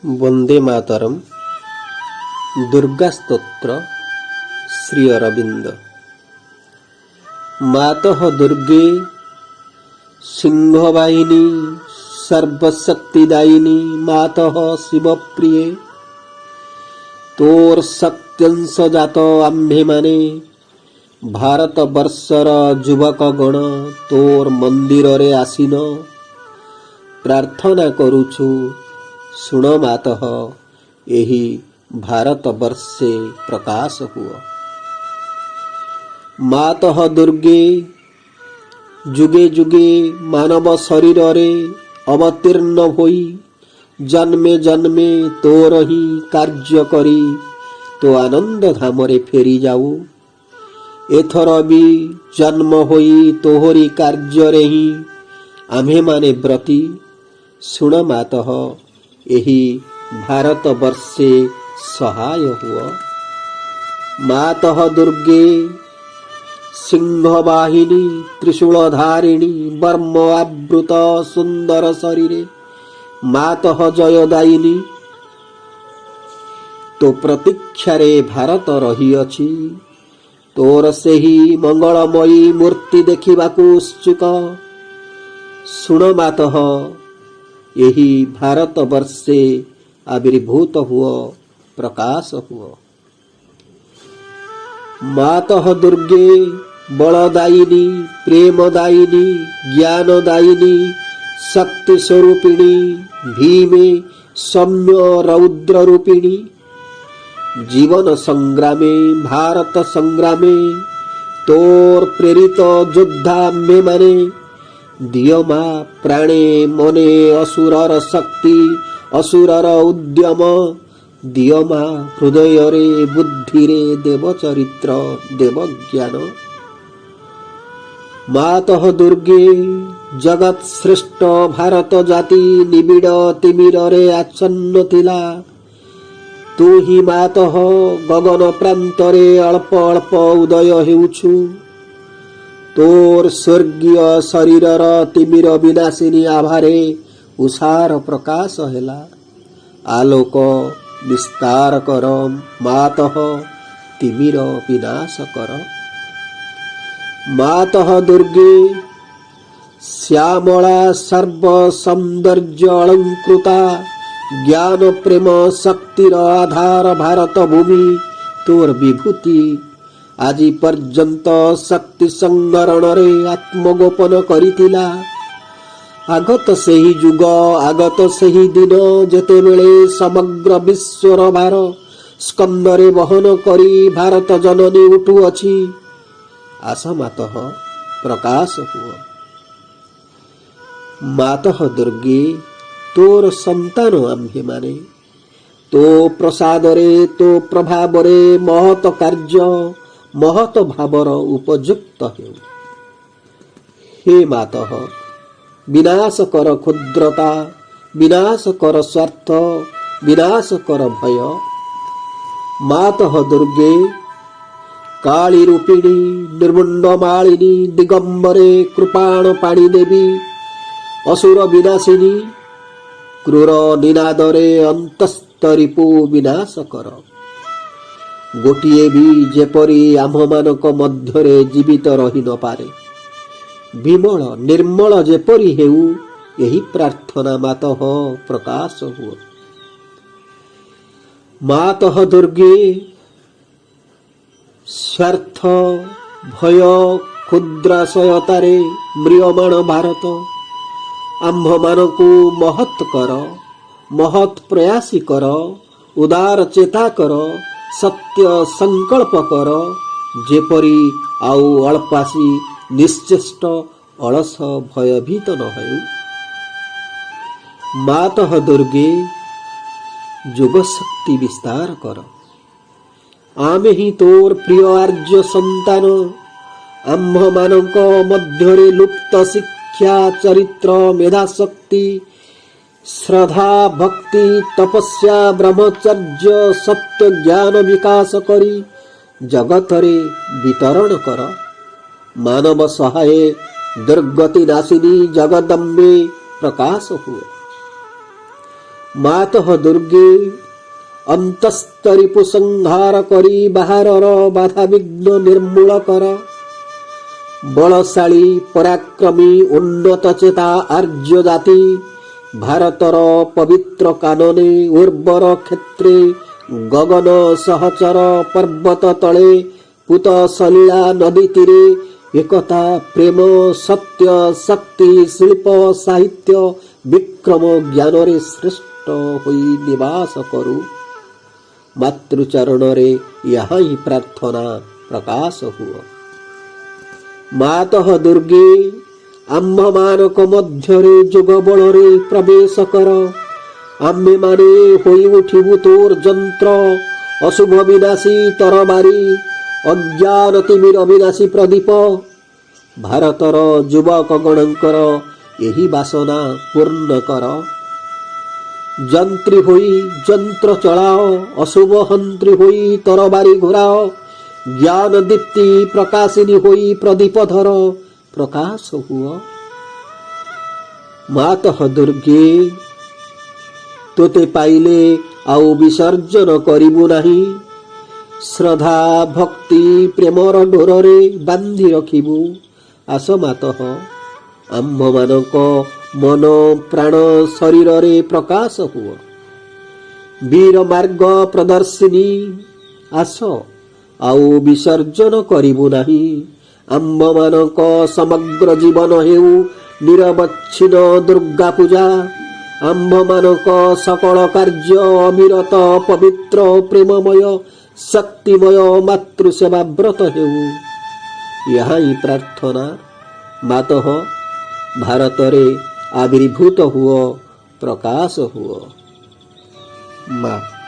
ବନ୍ଦେ ମାତରମ୍। ଦୁର୍ଗା ସ୍ତୋତ୍ର, ଶ୍ରୀ ଅରବିନ୍ଦ। ମାତଃ ଦୁର୍ଗେ, ସିଂହବାହିନୀ, ସର୍ବଶକ୍ତିଦାୟିନୀ, ମାତଃ ଶିବପ୍ରିୟେ, ତୋର ଶକ୍ତ୍ୟଂଶ ଜାତ ଆମ୍ଭେମାନେ ଭାରତ ବର୍ଷର ଯୁବକଗଣ ତୋର ମନ୍ଦିରରେ ଆସୀନ ପ୍ରାର୍ଥନା କରୁଛୁ। ଶୁଣ ମାତଃ, ଏହି ଭାରତ ବର୍ଷେ ପ୍ରକାଶ ହୁଅ। ମାତଃ ଦୁର୍ଗେ, ଯୁଗେ ଯୁଗେ ମାନବ ଶରୀରରେ ଅବତୀର୍ଣ୍ଣ ହୋଇ ଜନ୍ମେ ଜନ୍ମେ ତୋର ହିଁ କାର୍ଯ୍ୟ କରି ତୋ ଆନନ୍ଦ ଧାମରେ ଫେରି ଯାଉ। ଏଥର ବି ଜନ୍ମ ହୋଇ ତୋହରି କାର୍ଯ୍ୟରେ ହିଁ ଆମ୍ଭେମାନେ ବ୍ରତୀ। ଶୁଣ ମାତଃ, ଏହି ଭାରତ ବର୍ଷେ ସହାୟ ହୁଅ। ମାତଃ ଦୁର୍ଗେ, ସିଂହବାହିନୀ, ତ୍ରିଶୂଳଧାରିଣୀ, ବର୍ମ ଆବୃତ ସୁନ୍ଦର ଶରୀରେ, ମାତଃ ଜୟଦାୟିନୀ, ତୋ ପ୍ରତୀକ୍ଷାରେ ଭାରତ ରହିଅଛି। ତୋର ସେହି ମଙ୍ଗଳମୟୀ ମୂର୍ତ୍ତି ଦେଖିବାକୁ ଉତ୍ସୁକ। ଶୁଣ ମାତଃ, ଏହି ଭାରତ ବର୍ଷେ ଆବିର୍ଭୂତ ହୁଅ, ପ୍ରକାଶ ହୁଅ। ମାତଃ ଦୁର୍ଗେ, ବଳଦାୟିନୀ, ପ୍ରେମଦାୟିନୀ, ଜ୍ଞାନଦାୟିନୀ, ଶକ୍ତି ସ୍ୱରୂପିଣୀ, ଭୀମେ ସୌମ୍ୟ ରୌଦ୍ର ରୂପିଣୀ, ଜୀବନ ସଂଗ୍ରାମେ, ଭାରତ ସଂଗ୍ରାମେ ତୋର ପ୍ରେରିତ ଯୋଦ୍ଧା ଆମ୍ଭେମାନେ। ଦିଅ ମା ପ୍ରାଣେ ମନେ ଅସୁରର ଶକ୍ତି, ଅସୁରର ଉଦ୍ୟମ। ଦିଅ ମା ହୃଦୟରେ, ବୁଦ୍ଧିରେ ଦେବ ଚରିତ୍ର, ଦେବ ଜ୍ଞାନ। ମାତଃ ଦୁର୍ଗେ, ଜଗତ ଶ୍ରେଷ୍ଠ ଭାରତ ଜାତି ନିବିଡ଼ ତିମିରରେ ଆଚ୍ଛନ୍ନ ଥିଲା। ତୁ ହିଁ ମାତଃ ଗଗନ ପ୍ରାନ୍ତରେ ଅଳ୍ପ ଅଳ୍ପ ଉଦୟ ହେଉଛୁ। ତୋର ସ୍ୱର୍ଗୀୟ ଶରୀରର ତିମିର ବିନାଶିନୀ ଆଭାରେ ଉଷାର ପ୍ରକାଶ ହେଲା। ଆଲୋକ ବିସ୍ତାର କର ମାତଃ, ତିମିର ବିନାଶ କର। ମାତଃ ଦୁର୍ଗେ, ଶ୍ୟାମଳା, ସର୍ବ ସୌନ୍ଦର୍ଯ୍ୟ ଅଳଙ୍କୃତା, ଜ୍ଞାନ, ପ୍ରେମ, ଶକ୍ତିର ଆଧାର ଭାରତ ଭୂମି ତୋର ବିଭୂତି ଆଜି ପର୍ଯ୍ୟନ୍ତ ଶକ୍ତି ସଂଗରଣରେ ଆତ୍ମଗୋପନ କରିଥିଲା। ଆଗତ ସେହି ଯୁଗ, ଆଗତ ସେହି ଦିନ, ଯେତେବେଳେ ସମଗ୍ର ବିଶ୍ୱର ଭାର ସ୍କନ୍ଧରେ ବହନ କରି ଭାରତ ଜନନୀ ଉଠୁଅଛି। ଆସ ମାତଃ, ପ୍ରକାଶ ହୁଅ। ମାତଃ ଦୁର୍ଗେ, ତୋର ସନ୍ତାନ ଆମ୍ଭେମାନେ। ତୋ ପ୍ରସାଦରେ, ତୋ ପ୍ରଭାବରେ ମହତ କାର୍ଯ୍ୟ ମହତ ଭାବର ଉପଯୁକ୍ତ ହେଉ। ହେ ମାତଃ, ବିନାଶ କର କ୍ଷୁଦ୍ରତା, ବିନାଶ କର ସ୍ୱାର୍ଥ, ବିନାଶ କର ଭୟ। ମାତଃ ଦୁର୍ଗେ, କାଳୀ ରୂପିଣୀ, ନିର୍ମୁଣ୍ଡ ମାଳିନୀ, ଦିଗମ୍ବରେ କୃପାଣ ପାଣି ଦେବୀ, ଅସୁର ବିନାଶିନୀ, କ୍ରୂର ନିନାଦରେ ଅନ୍ତସ୍ଥ ରିପୁ ବିନାଶ କର। ଗୋଟିଏ ବି ଯେପରି ଆମ୍ଭମାନଙ୍କ ମଧ୍ୟରେ ଜୀବିତ ରହି ନପାରେ, ବିମଳ ନିର୍ମଳ ଯେପରି ହେଉ, ଏହି ପ୍ରାର୍ଥନା। ମାତଃ, ପ୍ରକାଶ ହୁଅ। ମାତଃ ଦୁର୍ଗେ, ସ୍ୱାର୍ଥ, ଭୟ, କ୍ଷୁଦ୍ରାଶୟତାରେ ମ୍ରିୟମାଣ ଭାରତ ଆମ୍ଭମାନଙ୍କୁ ମହତ୍ କର, ମହତ୍ ପ୍ରୟାସୀ କର, ଉଦାର ଚେତା କର, ସତ୍ୟ ସଂକଳ୍ପ କର, ଯେପରି ଆଉ ଅଳ୍ପାଶୀ, ନିଶ୍ଚେଷ୍ଟ, ଅଳସ, ଭୟଭୀତ ନ ହେଉ। ମାତଃ ଦୁର୍ଗେ, ଯୋଗଶକ୍ତି ବିସ୍ତାର କର। ଆମେ ହିଁ ତୋର ପ୍ରିୟ ଆର୍ଯ୍ୟ ସନ୍ତାନ। ଆମ୍ଭମାନଙ୍କ ମଧ୍ୟରେ ଲୁପ୍ତ ଶିକ୍ଷା, ଚରିତ୍ର, ମେଧାଶକ୍ତି, ଶ୍ରଦ୍ଧା, ଭକ୍ତି, ତପସ୍ୟା, ବ୍ରହ୍ମଚର୍ଯ୍ୟ, ସତ୍ୟ ଜ୍ଞାନ ବିକାଶ କରି ଜଗତରେ ବିତରଣ କର। ମାନବ ସହାୟେ ଦୁର୍ଗତି ନାଶିନୀ ଜଗଦମ୍ବେ, ପ୍ରକାଶ ହୁଅ। ମାତଃ ଦୁର୍ଗେ, ଅନ୍ତସ୍ଥ ରିପୁ ସଂହାର କରି ବାହାରର ବାଧାବିଘ୍ନ ନିର୍ମୂଳ କର। ବଳଶାଳୀ, ପରାକ୍ରମୀ, ଉନ୍ନତ ଚେତା ଆର୍ଯ୍ୟ ଜାତି ଭାରତର ପବିତ୍ର କାନନେ, ଉର୍ବର କ୍ଷେତ୍ରେ, ଗଗନ ସହଚର ପର୍ବତ ତଳେ, ପୂତ ସଲୀଳା ନଦୀ ତୀରେ ଏକତା, ପ୍ରେମ, ସତ୍ୟ, ଶକ୍ତି, ଶିଳ୍ପ, ସାହିତ୍ୟ, ବିକ୍ରମ, ଜ୍ଞାନରେ ଶ୍ରେଷ୍ଠ ହୋଇ ନିବାସ କରୁ। ମାତୃଚରଣରେ ଏହା ହିଁ ପ୍ରାର୍ଥନା। ପ୍ରକାଶ ହୁଅ। ମାତଃ ଦୁର୍ଗେ, ଆମ୍ଭମାନଙ୍କ ମଧ୍ୟରେ ଯୋଗ ବଳରେ ପ୍ରବେଶ କର। ଆମ୍ଭେମାନେ ହୋଇ ଉଠିବୁ ତୋର ଯନ୍ତ୍ର, ଅଶୁଭ ବିନାଶୀ ତରବାରୀ, ଅଜ୍ଞାନ ତିମିର ବିନାଶୀ ପ୍ରଦୀପ। ଭାରତର ଯୁବକ ଗଣଙ୍କର ଏହି ବାସନା ପୂର୍ଣ୍ଣ କର। ଯନ୍ତ୍ରୀ ହୋଇ ଯନ୍ତ୍ର ଚଳାଅ, ଅଶୁଭ ହନ୍ତ୍ରୀ ହୋଇ ତରବାରୀ ଘୁରାଅ, ଜ୍ଞାନ ଦୀପ୍ତି ପ୍ରକାଶିନୀ ହୋଇ ପ୍ରଦୀପ ଧର, ପ୍ରକାଶ ହୁଅ। ମାତଃ ଦୁର୍ଗେ, ତୋତେ ପାଇଲେ ଆଉ ବିସର୍ଜନ କରିବୁ ନାହିଁ। ଶ୍ରଦ୍ଧା, ଭକ୍ତି, ପ୍ରେମର ଡୋରରେ ବାନ୍ଧି ରଖିବୁ। ଆସ ମାତଃ, ଆମ୍ଭମାନଙ୍କ ମନ, ପ୍ରାଣ, ଶରୀରରେ ପ୍ରକାଶ ହୁଅ। ବୀର ମାର୍ଗ ପ୍ରଦର୍ଶିନୀ, ଆସ, ଆଉ ବିସର୍ଜନ କରିବୁ ନାହିଁ। ଆମ୍ଭମାନଙ୍କ ସମଗ୍ର ଜୀବନ ହେଉ ନିରବଚ୍ଛିନ୍ନ ଦୁର୍ଗା ପୂଜା। ଆମ୍ଭମାନଙ୍କ ସକଳ କାର୍ଯ୍ୟ ଅବିରତ ପବିତ୍ର, ପ୍ରେମମୟ, ଶକ୍ତିମୟ ମାତୃସେବା ବ୍ରତ ହେଉ। ଏହା ହିଁ ପ୍ରାର୍ଥନା। ମାତଃ, ଭାରତରେ ଆବିର୍ଭୂତ ହୁଅ, ପ୍ରକାଶ ହୁଅ ମା।